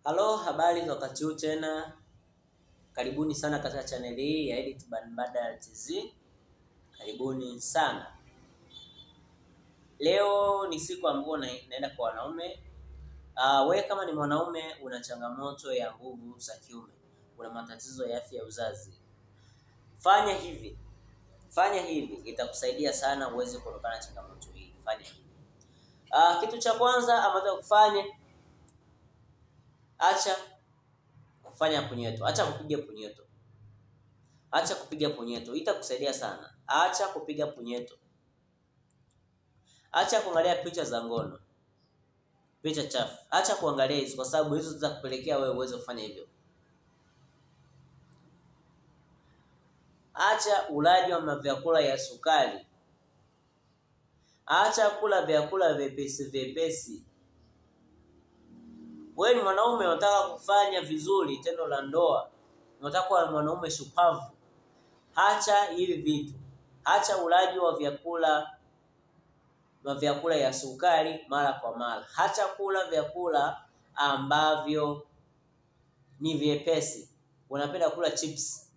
Halo, habari za wakati huu tena. Karibuni sana katika chaneli hii ya Edit Mbadala TZ. Karibuni sana. Leo ni siku ambayo naenda kwa wanaume. Wewe kama ni mwanaume una changamoto ya nguvu za kiume, una matatizo ya afya ya uzazi, fanya hivi. Fanya hivi, itakusaidia sana uweze kuondokana na changamoto hii. Fanya hivi. Kitu cha kwanza ambacho kufanya, acha kufanya punyeto, acha kupiga punyeto. Acha kupiga punyeto, itakusaidia sana. Acha kupiga punyeto. Acha kuangalia picha za ngono, picha chafu. Acha kuangalia hizo, kwa sababu hizo zitakupelekea wewe uweze kufanya hivyo. Acha ulaji wa vyakula ya sukari. Acha kula vyakula vyepesi vyepesi. Wewe ni mwanaume unataka kufanya vizuri tendo la ndoa, unataka kuwa mwanaume shupavu, acha hivi vitu. Acha ulaji wa vyakula ya sukari mara kwa mara. Acha kula vyakula ambavyo ni vyepesi. Unapenda kula chips,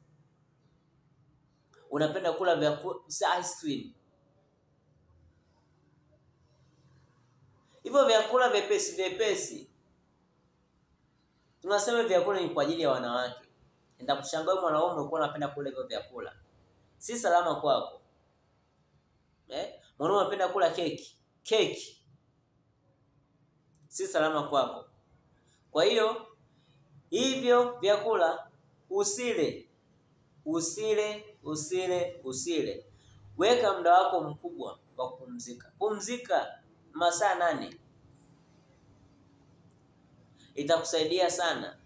unapenda kula vyakula ice cream, hivyo vyakula vyepesi vyepesi. Tunasema vyakula ni kwa ajili ya wanawake. Nitakushangaa mwanaume uko unapenda kula hivyo vyakula, si salama kwako. Mwanaume anapenda kula keki, keki si salama kwako. Kwa hiyo hivyo vyakula usile, usile, usile, usile. Weka muda wako mkubwa wa kupumzika. Pumzika masaa 8. Itakusaidia sana.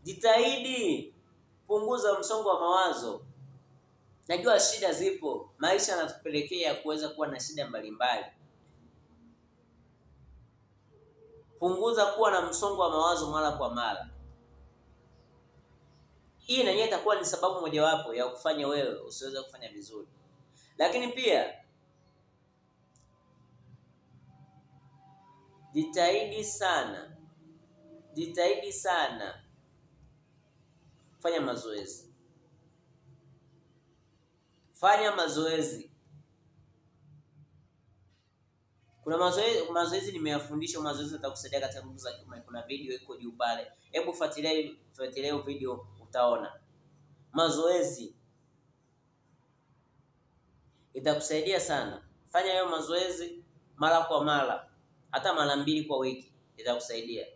Jitahidi punguza msongo wa mawazo. Najua shida zipo, maisha yanatupelekea kuweza kuwa na shida mbalimbali. Punguza kuwa na msongo wa mawazo mara kwa mara. Hii na yenyewe itakuwa ni sababu mojawapo ya kufanya wewe usiweze kufanya vizuri. Lakini pia jitahidi sana, jitahidi sana fanya mazoezi. Fanya mazoezi. Kuna mazoezi nimeyafundisha, mazoezi yatakusaidia katika nguvu za kiume. Kuna video iko juu pale, hebu fuatilia hiyo video utaona. Mazoezi itakusaidia sana. Fanya hiyo mazoezi mara kwa mara, hata mara 2 kwa wiki, itakusaidia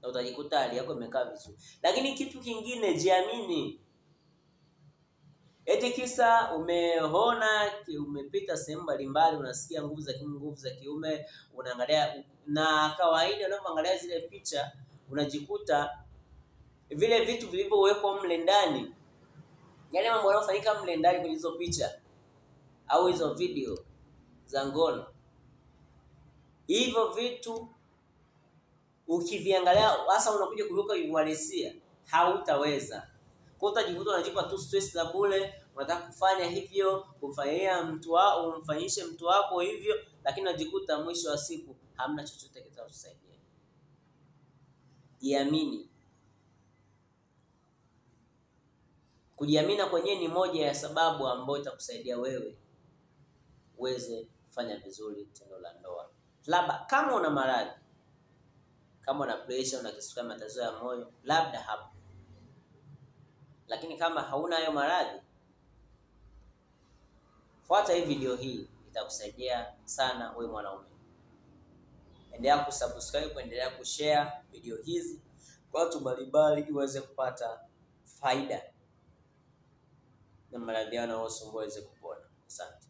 na utajikuta hali yako imekaa vizuri. Lakini kitu kingine, jiamini. Eti kisa umeona, umepita sehemu mbalimbali, unasikia nguvu za kiume, nguvu za kiume, unaangalia, na kawaida unapoangalia zile picha unajikuta vile vitu vilivyowekwa mle ndani, yale mambo yanayofanyika mle ndani kwenye hizo picha au hizo video za ngono, hivyo vitu ukiviangalia hasa unakuja kuruka uhalisia, hautaweza. Kwa utajikuta unajipa tu stress za bure, unataka kufanya hivyo, kumfanyia mtu wako, umfanyishe mtu wako hivyo, lakini unajikuta mwisho wa siku hamna chochote kitakusaidia. Jiamini. Kujiamini kwenyewe ni moja ya sababu ambayo itakusaidia wewe uweze kufanya vizuri tendo la ndoa. Labda kama una maradhi, kama una pressure, una kisukari, matatizo ya moyo, labda hapo. Lakini kama hauna hayo maradhi, fuata hii video hii, itakusaidia sana wewe mwanaume. Endelea kusubscribe, endelea kushare video hizi kwa watu mbalimbali ili uweze kupata faida na maradhi yanayosumbua uweze kupona. Asante.